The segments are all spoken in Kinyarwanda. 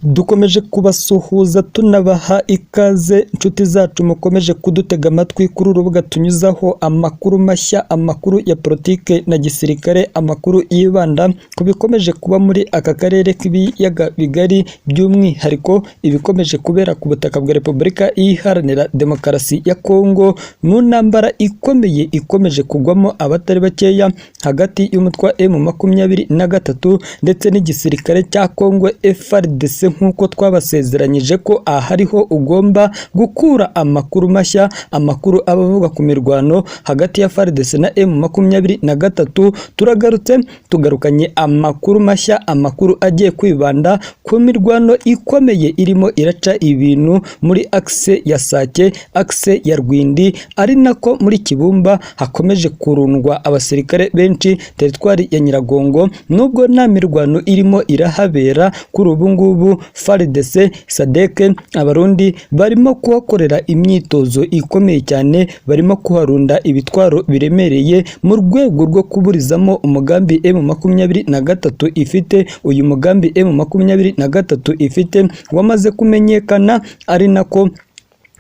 Dukomeje kubasuhuza tunabaha ikaze, inshuti zacu mukomeje kudutega amatwi kuri uru rubuga tunyuzaho amakuru mashya, amakuru ya politike na gisirikare, amakuru yibanda ku bikomeje kuba muri aka karere k'ibiyaga bigari, by'umwihariko ibikomeje kubera ku butaka bwa Repubulika Iharanira Demokarasi ya Kongo mu ntambara ikomeye ikomeje kugwamo abatari bakeya hagati y'umutwe wa M23 ndetse n'igisirikare cya Kongo FARDC. Nk'uko twabasezeranyije ko ahariho ugomba gukura amakuru mashya, amakuru aba avuga ku mirwano hagati ya FARDC na M23, turagarutse tugarukanye amakuru mashya, amakuru agiye kwibanda ku mirwano ikomeye irimo iraca ibintu muri axe ya Sake, axe ya Rwindi, ari nako muri Kibumba hakomeje kurundwa abasirikare benshi, teritwari ya Nyiragongo nubwo nta mirwano irimo irahabera kuri ubu ngubu. FARDC, SADC, Abarundi barimo kuhakorera imyitozo ikomeye cyane, barimo kuharunda ibitwaro biremereye mu rwego rwo kuburizamo umugambi M23 ifite. Uyu mugambi M23 ifite wamaze kumenyekana, ari nako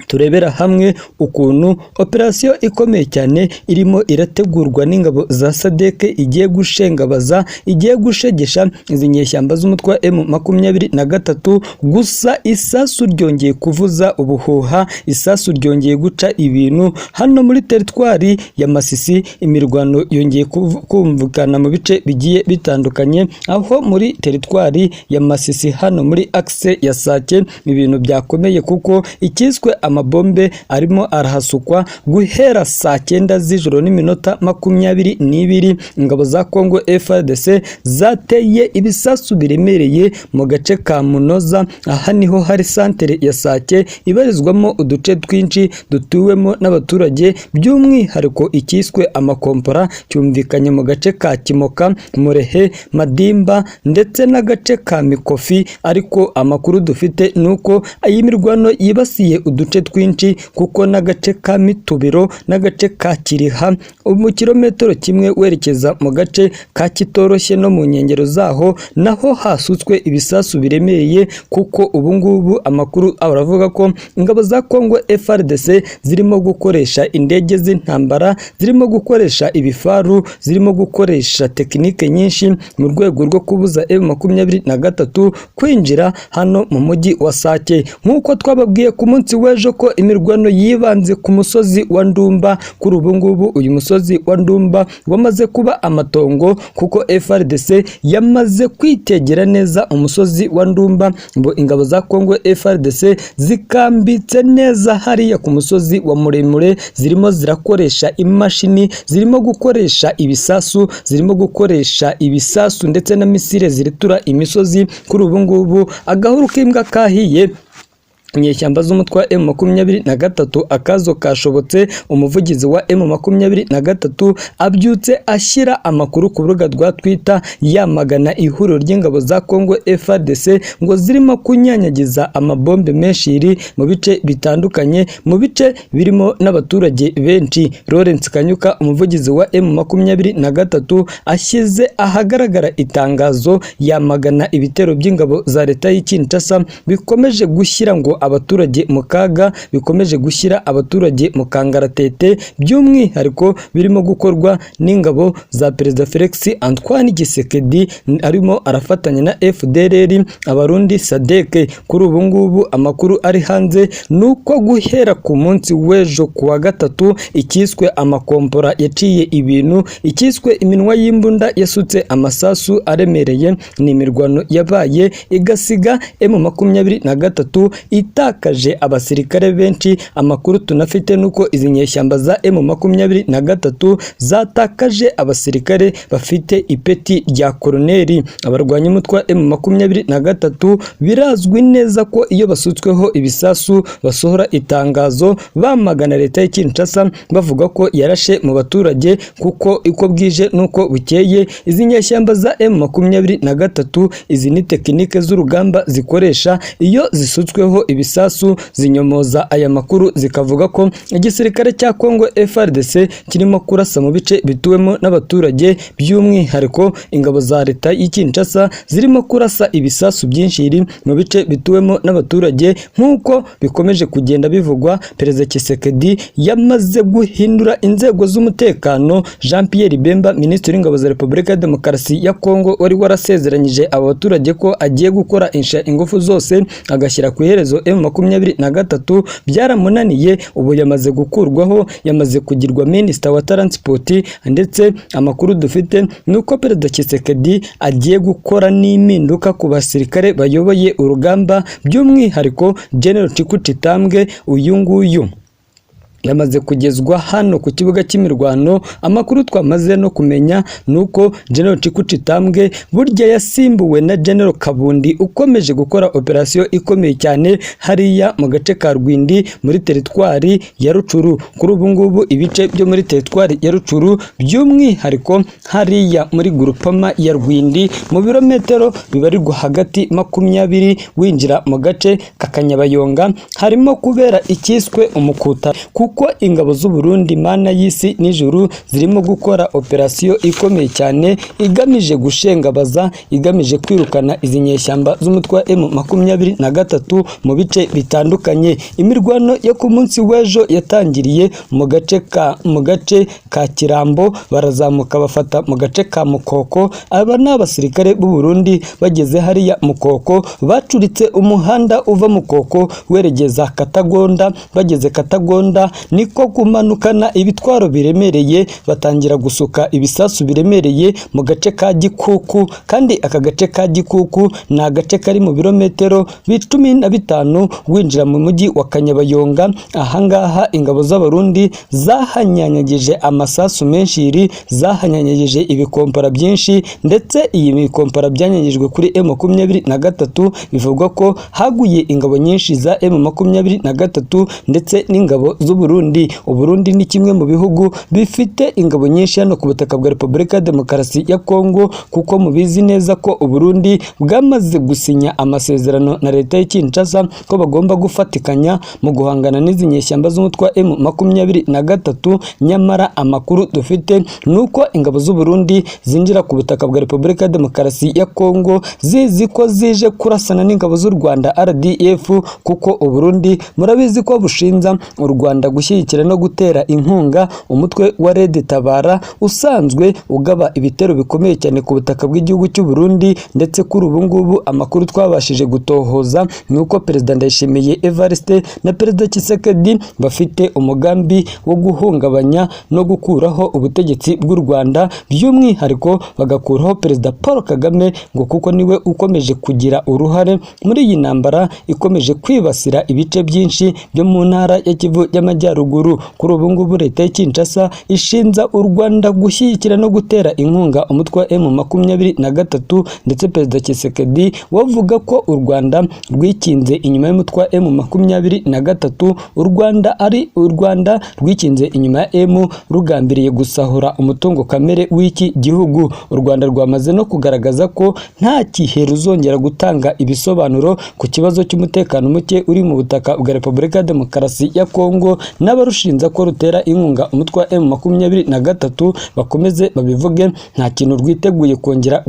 turebera hamwe ukuntu operasiyo ikomeye cyane irimo irategurwa n'ingabo za SADC igiye gushengabaza, igiye gushegesha izi nyeshyamba z'umutwe wa M23. Gusa isasu ryongeye kuvuza ubuhuha, isasu ryongeye guca ibintu hano muri teritwari ya Masisi. Imirwano yongeye kumvikana mu bice bigiye bitandukanye, aho muri teritwari ya Masisi hano muri axe ya Sake ibintu byakomeye, kuko ikiswe amabombe arimo arahasukwa guhera saa 9 z'ijoro n'iminota 22. Ingabo za Kongo FARDC zateye ibisasu biremereye mu gace ka Munoza. Aha niho hari santere ya Sake ibarizwamo uduce twinshi dutuwemo n'abaturage, by'umwihariko ikiswe amakompora cyumvikanye mu gace ka Kimoka, Murehe, Madimba ndetse n'agace ka Mikofi. Ariko amakuru dufite ni uko iyi mirwano yibasiye uduce twinshi, kuko n'agace ka Mitubiro n'agace ka Kiriha mu kilometero kimwe werekeza mu gace ka Kitoroshye no mu nkengero zaho naho hasutswe ibisasu biremereye, kuko ubu ngubu amakuru aravuga ko ingabo za Kongo FARDC zirimo gukoresha indege z'intambara, zirimo gukoresha ibifaru, zirimo gukoresha tekinike nyinshi mu rwego rwo kubuza M23 kwinjira hano mu mujyi wa Sake. Nk'uko twababwiye ku munsi w'ejo ko imirwano yibanze ku musozi wa Ndumba, kuri ubu ngubu uyu musozi wa Ndumba wamaze kuba amatongo, kuko FARDC yamaze kwitegera neza umusozi wa Ndumba, ngo ingabo za Kongo FARDC zikambitse neza hariya ku musozi wa muremure, zirimo zirakoresha imashini, zirimo gukoresha ibisasu, zirimo gukoresha ibisasu ndetse na misile ziritura imisozi. Kuri ubu ngubu agahuru k'imbwa kahiye, inyeshyamba z'umutwe wa M23 akazo kashobotse. Umuvugizi wa M23 abyutse ashyira amakuru ku rubuga rwa Twitter yamagana ihuriro ry'ingabo za Kongo FARDC ngo zirimo kunyanyagiza amabombe menshi mu bice bitandukanye, mu bice birimo n'abaturage benshi. Lawrence Kanyuka, umuvugizi wa M23, ashyize ahagaragara itangazo yamagana ibitero by'ingabo za leta y'i Kinshasa bikomeje gushyira ngo abaturage mu kaga, bikomeje gushyira abaturage mu kangaratete, by'umwihariko birimo gukorwa n'ingabo za Perezida Felix Antoine Tshisekedi arimo arafatanya na FDLR, Abarundi, SADC. Kuri ubu ngubu amakuru ari hanze ni uko guhera ku munsi w'ejo ku wa gatatu ikiswe amakompora yaciye ibintu, ikiswe iminwa y'imbunda yasutse amasasu aremereye. Ni imirwano yabaye igasiga M23 itakaje abasirikare benshi. Amakuru tunafite nuko izi nyeshyamba za M23 zatakaje abasirikare bafite ipeti rya koroneri. Abarwanya umutwe wa M23 birazwi neza ko iyo basutsweho ibisasu basohora itangazo bamagana leta ya Kinshasa, bavuga ko yarashe mu baturage, kuko uko bwije nuko bukeye izi nyeshyamba za M23 izi ni tekinike z'urugamba zikoresha iyo zisutsweho ibisasu. ibisasu zinyomoza aya makuru, zikavuga ko igisirikare cya Congo FARDC kirimo kurasa mu bice bituwemo n'abaturage, by'umwihariko ingabo za leta y'i Kinshasa zirimo kurasa ibisasu byinshi mu bice bituwemo n'abaturage. Nk'uko bikomeje kugenda bivugwa, Perezida Tshisekedi yamaze guhindura inzego z'umutekano. Jean Pierre Bemba, Minisitiri w'Ingabo za Repubulika ya Demokarasi ya Kongo, wari warasezeranyije aba baturage ko agiye gukora ingufu zose agashyira ku iherezo M23, byaramunaniye. Ubu yamaze gukurwaho, yamaze kugirwa Minisita wa Transport. Ndetse amakuru dufite ni uko Perezida Tshisekedi agiye gukora n'impinduka ku basirikare bayoboye urugamba, by'umwihariko General Chiku Chitambwe. Uyu nguyu yamaze kugezwa hano ku kibuga cy'imirwano. Amakuru twamaze no kumenya ni uko General Chiku Chitambwe burya yasimbuwe na General Kabundi, ukomeje gukora operasiyo ikomeye cyane hariya mu gace ka Rwindi muri teritwari ya Rucuru. Kuri ubu ngubu ibice byo muri teritwari ya Rucuru, by'umwihariko hariya muri gurupama ya Rwindi, mu birometero bibarirwa hagati 20 winjira mu gace ka Kanyabayonga, harimo kubera icyiswe umukuta, kuko ingabo z'u Burundi, mana y'isi n'ijuru, zirimo gukora operasiyo ikomeye cyane igamije gushengabaza, igamije kwirukana izi nyeshyamba z'umutwe wa M23 mu bice bitandukanye. Imirwano yo ku munsi w'ejo yatangiriye mu gace ka Kirambo, barazamuka bafata mu gace ka Mukoko. Aba ni abasirikare b'u Burundi bageze hariya Mukoko, bacuritse umuhanda uva Mukoko werekeza Katagonda. Bageze Katagonda niko kumanukana ibitwaro biremereye, batangira gusuka ibisasu biremereye mu gace ka Gikuku. Kandi aka gace ka Gikuku ni agace kari mu birometero 15 winjira mu mujyi wa Kanyabayonga. Ahangaha ingabo z'Abarundi zahanyanyagije amasasu menshi, zahanyanyagije ibikompara byinshi, ndetse iyi bikompara byanyanyagijwe kuri M23 bivugwa ko haguye ingabo nyinshi za M23 ndetse n'ingabo z'u Burundi. Uburundi ni kimwe mu bihugu bifite ingabo nyinshi hano ku butaka bwa Repubulika ya Demokarasi ya Kongo, kuko mubizi neza ko Uburundi bwamaze gusinya amasezerano na leta y'i Kinshasa ko bagomba gufatikanya mu guhangana n'izi nyeshyamba z'umutwe wa M23. Nyamara amakuru dufite ni uko ingabo z'u Burundi zinjira ku butaka bwa Repubulika ya Demokarasi ya Kongo zizi ko zije kurasana n'ingabo z'u Rwanda RDF, kuko Uburundi murabizi ko bushinja u Rwanda gushyigikira no gutera inkunga umutwe wa Red Tabara usanzwe ugaba ibitero bikomeye cyane ku butaka bw'igihugu cy'u Burundi. Ndetse kuri ubu ngubu amakuru twabashije gutohoza ni uko Perezida Ndayishimiye Evariste na Perezida Tshisekedi bafite umugambi wo guhungabanya no gukuraho ubutegetsi bw'u Rwanda, by'umwihariko bagakuraho Perezida Paul Kagame, ngo kuko niwe ukomeje kugira uruhare muri iyi ntambara ikomeje kwibasira ibice byinshi byo mu ntara ya Kivu y'Amajyaruguru. Kuri ubu ngubu leta ya Kinshasa ishinja u Rwanda gushyigikira no gutera inkunga umutwe wa M23, ndetse Perezida Tshisekedi wavuga ko u Rwanda rwikinze inyuma y'umutwe wa M23, u Rwanda ari u Rwanda rwikinze inyuma ya M rugambiriye gusahura umutungo kamere w'iki gihugu. U Rwanda rwamaze no kugaragaza ko nta gihe ruzongera gutanga ibisobanuro ku kibazo cy'umutekano muke uri mu butaka bwa Repubulika ya Demokarasi ya Kongo, n'abarushinja ko rutera inkunga umutwe wa M23 bakomeze babivuge, nta kintu rwiteguye kongera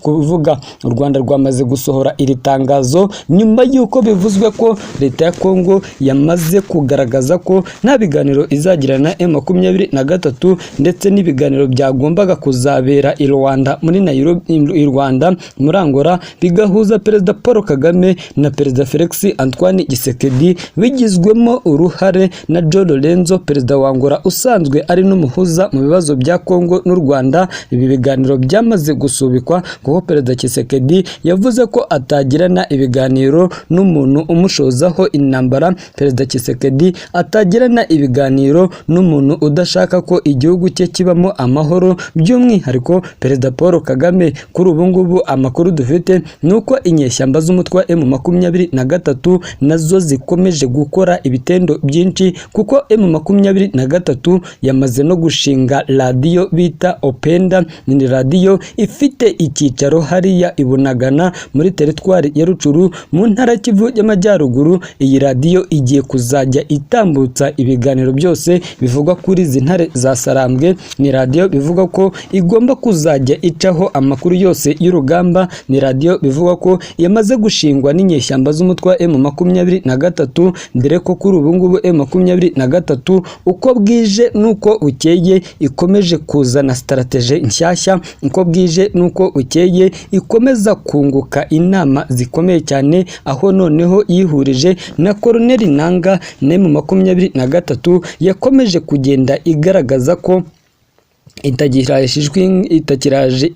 kuvuga. U Rwanda rwamaze gusohora iri tangazo nyuma y'uko bivuzwe ko leta ya Kongo yamaze kugaragaza ko nta biganiro izagirana na M23, ndetse n'ibiganiro byagombaga kuzabera i Rwanda muri Nairobi, i Rwanda muri Angola, bigahuza Perezida Paul Kagame na Perezida Felix Antoine Tshisekedi, bigizwemo uruhare na João Lourenço, Perezida wa Angola usanzwe ari n'umuhuza mu bibazo bya Kongo n'u Rwanda. Ibi biganiro byamaze gusubikwa kuko Perezida Tshisekedi yavuze ko atagirana ibiganiro n'umuntu umushozaho intambara, Perezida Tshisekedi atagirana ibiganiro n'umuntu udashaka ko igihugu cye kibamo amahoro, by'umwihariko Perezida Paul Kagame. Kuri ubu ngubu amakuru dufite ni uko inyeshyamba z'umutwe wa M23 nazo zikomeje gukora ibitendo byinshi kuri kuko M23 yamaze no gushinga radiyo bita Openda. Ni radiyo ifite icyicaro hariya i Bunagana muri teritwari ya Rucuru mu ntara Kivu y'Amajyaruguru. Iyi radiyo igiye kuzajya itambutsa ibiganiro byose bivugwa kuri izi ntare za Sarambwe. Ni radiyo bivugwa ko igomba kuzajya icaho amakuru yose y'urugamba. Ni radiyo bivugwa ko yamaze gushingwa n'inyeshyamba z'umutwe wa M23, dore ko kuri ubu ngubu M23 uko bwije n'uko bukeye ikomeje kuzana strategy nshyashya, uko bwije n'uko bukeye ikomeza kunguka inama zikomeye cyane, aho noneho yihurije na Colonel Nanga na M23 yakomeje kugenda igaragaza ko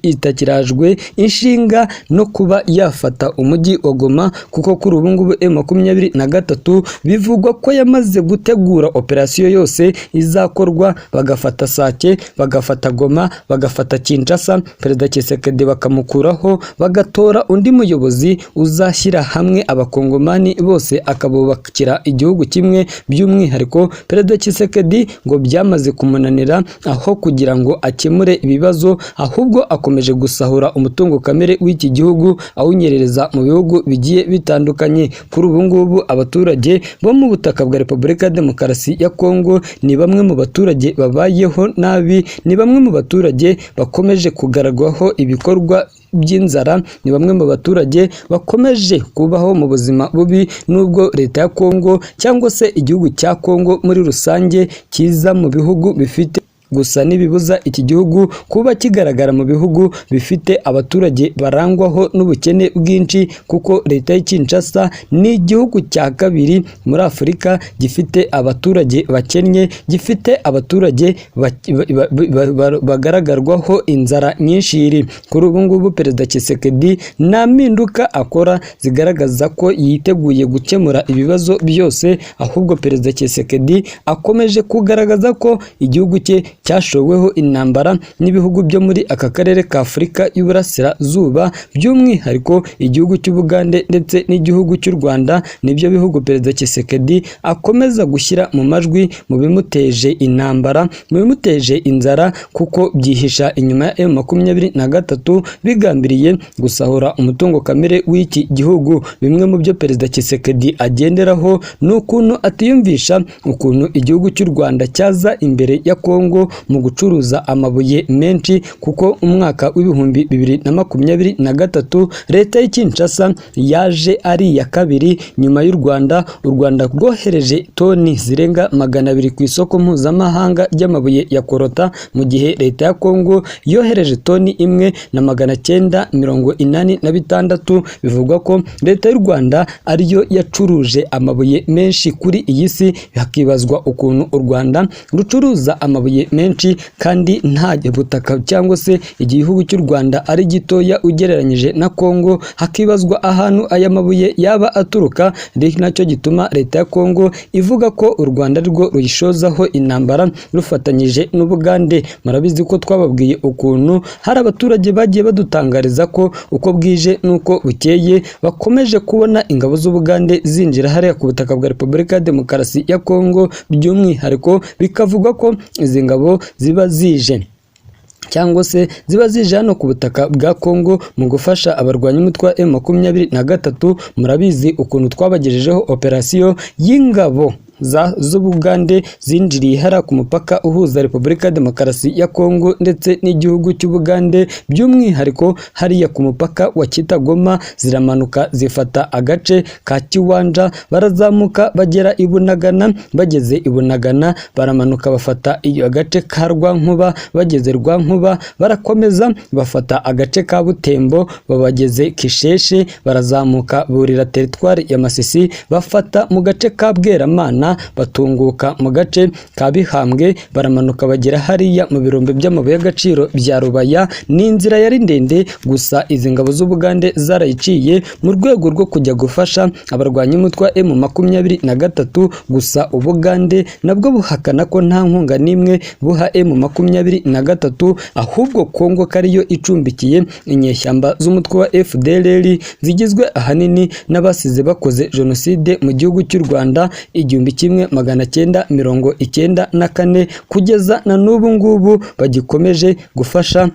itakirajwe inshinga no kuba yafata umujyi wa Goma, kuko kuri ubu ngubu M23 bivugwa ko yamaze gutegura operasiyo yose izakorwa, bagafata Sake, bagafata Goma, bagafata Kinshasa, Perezida Tshisekedi bakamukuraho, bagatora undi muyobozi uzashyira hamwe abakongomani bose akabubakira igihugu kimwe. By'umwihariko Perezida Tshisekedi ngo byamaze kumunanira, aho kugira ngo akemure ibibazo ahubwo akomeje gusahura umutungo kamere w'iki gihugu awunyerereza mu bihugu bigiye bitandukanye. Kuri ubu ngubu abaturage bo mu butaka bwa Repubulika ya Demokarasi ya Kongo ni bamwe mu baturage babayeho nabi, ni bamwe mu baturage bakomeje kugaragwaho ibikorwa by'inzara, ni bamwe mu baturage bakomeje kubaho mu buzima bubi, nubwo leta ya Kongo cyangwa se igihugu cya Kongo muri rusange kiza mu bihugu bifite gusa ntibibuza iki gihugu kuba kigaragara mu bihugu bifite abaturage barangwaho n'ubukene bwinshi, kuko leta y'i Kinshasa ni igihugu cya kabiri muri Afurika gifite abaturage bakennye, gifite abaturage bagaragarwaho inzara nyinshi. Kuri ubu ngubu Perezida Tshisekedi nta mpinduka akora zigaragaza ko yiteguye gukemura ibibazo byose, ahubwo Perezida Tshisekedi akomeje kugaragaza ko igihugu cye cyashoweho intambara n'ibihugu byo muri aka karere ka Afurika y'Uburasirazuba, by'umwihariko igihugu cy'Ubugande ndetse n'igihugu cy'u Rwanda. Nibyo bihugu Perezida Tshisekedi akomeza gushyira mu majwi mu bimuteje intambara, mu bimuteje inzara, kuko byihisha inyuma ya M23 bigambiriye gusahura umutungo kamere w'iki gihugu. Bimwe mu byo Perezida Tshisekedi agenderaho ni ukuntu atiyumvisha ukuntu igihugu cy'u Rwanda cyaza imbere ya Kongo mu gucuruza amabuye menshi, kuko umwaka w'2023 leta y'i Kinshasa yaje ari iya kabiri nyuma y'u Rwanda. U Rwanda rwohereje toni zirenga 200 ku isoko mpuzamahanga ry'amabuye ya korota, mu gihe leta ya Kongo yohereje toni 1,986. Bivugwa ko leta y'u Rwanda ariyo yacuruje amabuye menshi kuri iyi si, hakibazwa ukuntu u Rwanda rucuruza amabuye menshi kandi nta butaka cyangwa se igihugu cy'u Rwanda ari gitoya ugereranyije na Kongo, hakibazwa ahantu aya mabuye yaba aturuka. Nacyo gituma leta ya Kongo ivuga ko u Rwanda rwo ruyishozaho intambara rufatanyije n'Ubugande. Murabizi ko twababwiye ukuntu hari abaturage bagiye badutangariza ko uko bwije n'uko bukeye bakomeje kubona ingabo z'Ubugande zinjira hariya ku butaka bwa Repubulika ya Demokarasi ya Kongo, by'umwihariko bikavugwa ko izi ngabo ziba zije cyangwa se ziba zije hano ku butaka bwa Kongo mu gufasha abarwanyi umutwe wa M23. Murabizi ukuntu twabagejejeho operasiyo y'ingabo z'Ubugande zinjiriye hariya ku mupaka uhuza Repubulika ya Demokarasi ya Kongo ndetse n'igihugu cy'Ubugande, by'umwihariko hariya ku mupaka wa Kitagoma, ziramanuka zifata agace ka Kiwanja, barazamuka bagera i Bunagana, bageze i Bunagana baramanuka bafata agace ka Rwankuba, bageze Rwankuba barakomeza bafata agace ka Butembo, babageze Kisheshe barazamuka burira teritwari ya Masisi, bafata mu gace ka Bweramana, batunguka mu gace ka Bihambwe, baramanuka bagera hariya mu birombe by'amabuye y'agaciro bya Rubaya. Ni inzira yari ndende, gusa izi ngabo z'Ubugande zarayiciye mu rwego rwo kujya gufasha abarwanyi umutwe wa M23. Gusa Ubugande nabwo buhakana ko nta nkunga n'imwe buha M23, ahubwo Kongo ko ariyo icumbikiye inyeshyamba z'umutwe wa FDLR zigizwe ahanini n'abasize bakoze jenoside mu gihugu cy'u Rwanda 1994 kugeza na n'ubu ngubu bagikomeje gufasha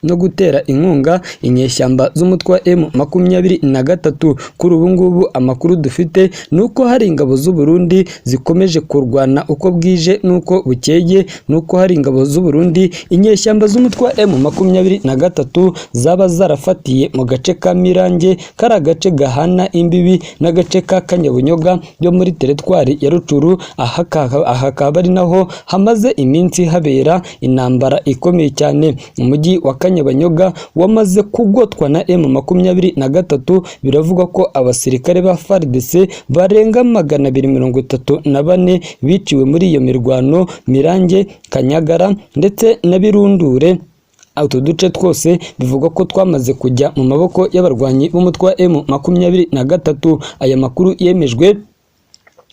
no gutera inkunga inyeshyamba z'umutwe wa M23. Kuri ubu ngubu amakuru dufite ni uko hari ingabo z'u Burundi zikomeje kurwana uko bwije n'uko bukeye, nuko hari ingabo z'u Burundi inyeshyamba z'umutwe wa M23 zaba zarafatiye mu gace ka Mirange, kari agace gahana imbibi n'agace ka Kanyabunyoga byo muri teritwari ya Rucuru. Aha akaba ari naho hamaze iminsi habera intambara ikomeye cyane. Umujyi wa Kanyabanyoga wamaze kugotwa na M23. Biravugwa ko abasirikare ba FARDC barenga 234 biciwe muri iyo mirwano. Mirange, Kanyagara ndetse na Birundure, utu duce twose bivugwa ko twamaze kujya mu maboko y'abarwanyi b'umutwe wa M23. Aya makuru yemejwe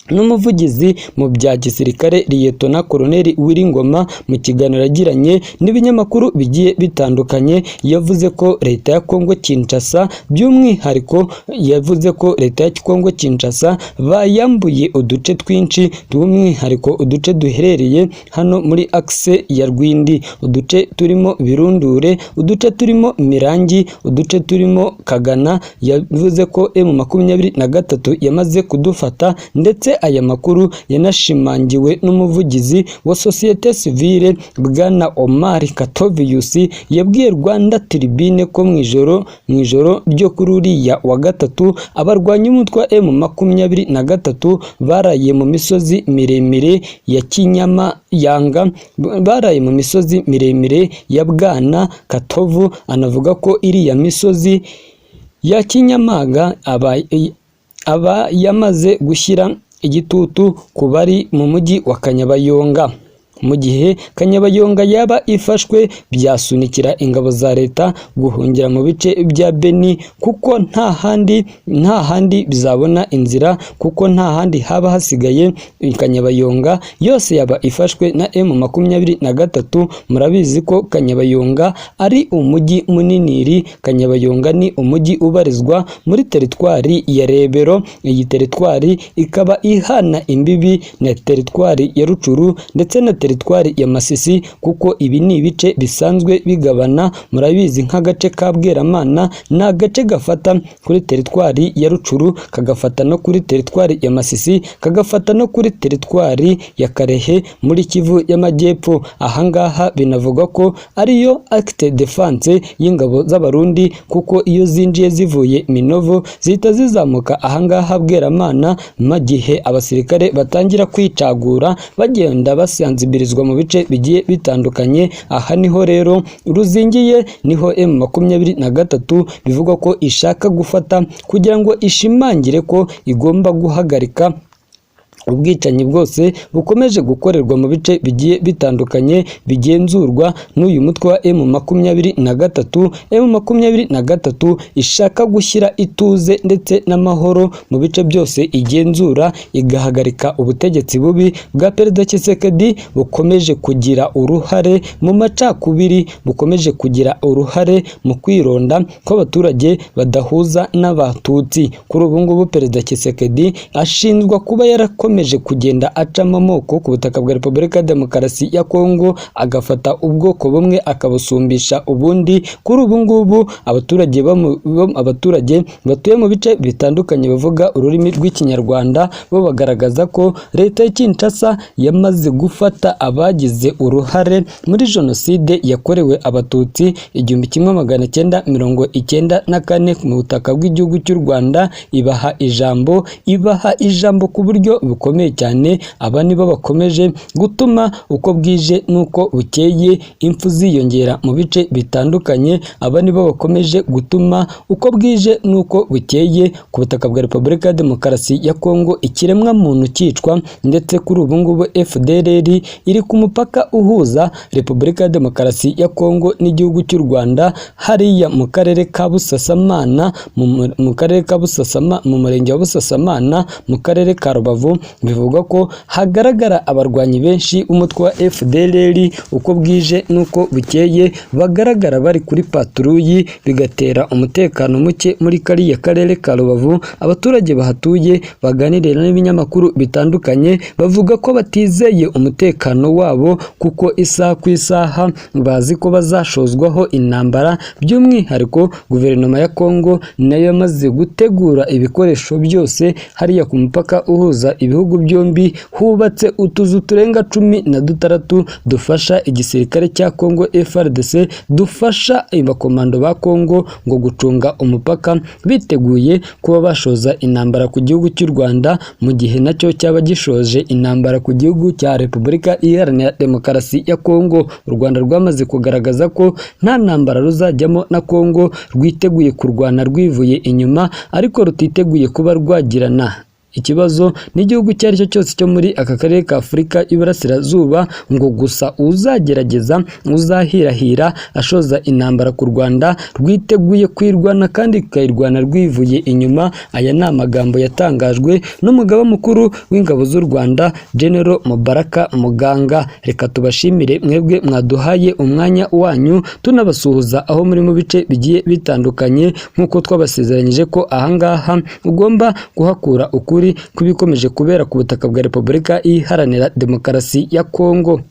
n'umuvugizi mu bya gisirikare Liyetona Koloneli Willy Ngoma mu kiganiro yagiranye n'ibinyamakuru bigiye bitandukanye. Yavuze ko leta ya Kongo Kinshasa, by'umwihariko yavuze ko leta ya Kongo Kinshasa bayambuye uduce twinshi, by'umwihariko uduce duherereye hano muri axe ya Rwindi, uduce turimo Birundure, uduce turimo Mirangi, uduce turimo Kagana. Yavuze ko M23 yamaze kudufata, ndetse aya makuru yanashimangiwe n'umuvugizi wa sosiyete sivile Bwana Omar Katovius. Yabwiye Rwanda Tribune ko mu ijoro ryo kuri uriya wa gatatu abarwanyi b'umutwe wa M23 baraye mu misozi miremire ya Kinyama Yanga, baraye mu misozi miremire ya Bwana Katovu. Anavuga ko iriya misozi ya Kinyamaga aba yamaze gushyira igitutu ku bari mu mujyi wa Kanyabayonga. Mu gihe Kanyabayonga yaba ifashwe, byasunikira ingabo za leta guhungira mu bice bya Beni, kuko nta handi bizabona inzira, kuko nta handi haba hasigaye. Kanyabayonga yose yaba ifashwe na M23. Murabizi ko Kanyabayonga ari umujyi munini. Kanyabayonga ni umujyi ubarizwa muri teritwari ya Rebero. Iyi teritwari ikaba ihana imbibi na teritwari ya Rucuru ndetse na teritwari ya Masisi, kuko ibi ni ibice bisanzwe bigabana. Murabizi nk'agace ka Bweramana ni agace gafata kuri teritwari ya Rucuru, kagafata no kuri teritwari ya Masisi, kagafata no kuri teritwari ya Karehe muri Kivu y'Amajyepfo. Ahangaha binavugwa ko ariyo axe défense y'ingabo z'Abarundi, kuko iyo zinjiye zivuye Minovo zihita zizamuka ahangaha Bweramana, mu gihe abasirikare batangira kwicagura bagenda basanzibirizwa mu bice bigiye bitandukanye. Aha niho rero ruzingiye, niho M23 bivugwa ko ishaka gufata kugira ngo ishimangire ko igomba guhagarika ubwicanyi bwose bukomeje gukorerwa mu bice bigiye bitandukanye bigenzurwa n'uyu mutwe wa M23. M23 ishaka gushyira ituze ndetse n'amahoro mu bice byose igenzura, igahagarika ubutegetsi bubi bwa Perezida Tshisekedi bukomeje kugira uruhare mu macakubiri, bukomeje kugira uruhare mu kwironda kw'abaturage badahuza n'Abatutsi. Kuri ubu ngubu Perezida Tshisekedi ashinjwa kuba yarakomeje kugenda acamo amoko ku butaka bwa Repubulika ya Demokarasi ya Kongo, agafata ubwoko bumwe akabusumbisha ubundi. Kuri ubu ngubu abaturage batuye mu bice bitandukanye bavuga ururimi rw'Ikinyarwanda bo bagaragaza ko leta ya Kinshasa yamaze gufata abagize uruhare muri jenoside yakorewe Abatutsi 1994 mu butaka bw'igihugu cy'u Rwanda, ibaha ijambo ku buryo bukomeye cyane. Aba nibo bakomeje gutuma uko bwije n'uko bukeye impfu ziyongera mu bice bitandukanye. Aba nibo bakomeje gutuma uko bwije n'uko bukeye ku butaka bwa Repubulika ya Demokarasi ya Kongo ikiremwamuntu cyicwa. Ndetse kuri ubu ngubu FDLR iri ku mupaka uhuza Repubulika ya Demokarasi ya Kongo n'igihugu cy'u Rwanda, hariya mu karere ka Busasamana, mu karere ka Busasama, mu murenge wa Busasamana, mu karere ka Rubavu. Bivugwa ko hagaragara abarwanyi benshi b'umutwe wa FDLR uko bwije n'uko bukeye, bagaragara bari kuri patrouille, bigatera umutekano muke muri kariya karere ka Rubavu. Abaturage bahatuye baganirira n'ibinyamakuru bitandukanye bavuga ko batizeye umutekano wabo, kuko isaha ku isaha bazi ko bazashozwaho intambara. By'umwihariko guverinoma ya Kongo nayo yamaze gutegura ibikoresho byose hariya ku mupaka uhuza ibihugu byombi, hubatse utuzu turenga 16 dufasha igisirikare cya Kongo FARDC, dufasha abakomando ba Kongo ngo gucunga umupaka, biteguye kuba bashoza intambara ku gihugu cy'u Rwanda mu gihe nacyo cyaba gishoje intambara ku gihugu cya Repubulika Iharanira Demokarasi ya Kongo. U Rwanda rwamaze kugaragaza ko nta ntambara ruzajyamo na Kongo, rwiteguye kurwana rwivuye inyuma, ariko rutiteguye kuba rwagirana ikibazo n'igihugu icyo ari cyo cyose cyo muri aka karere ka Afurika y'Iburasirazuba, ngo gusa uzagerageza uzahirahira ashoza intambara ku Rwanda rwiteguye kwirwana kandi rukayirwana rwivuye inyuma. Aya ni amagambo yatangajwe n'umugaba mukuru w'ingabo z'u Rwanda, General Mubaraka Muganga. Reka tubashimire mwebwe mwaduhaye umwanya wanyu, tunabasuhuza aho muri mu bice bigiye bitandukanye, nk'uko twabasezeranyije ko ahangaha ugomba kuhakura ukuri kubikomeje kubera ku butaka bwa Repubulika Iharanira Demokarasi ya Kongo.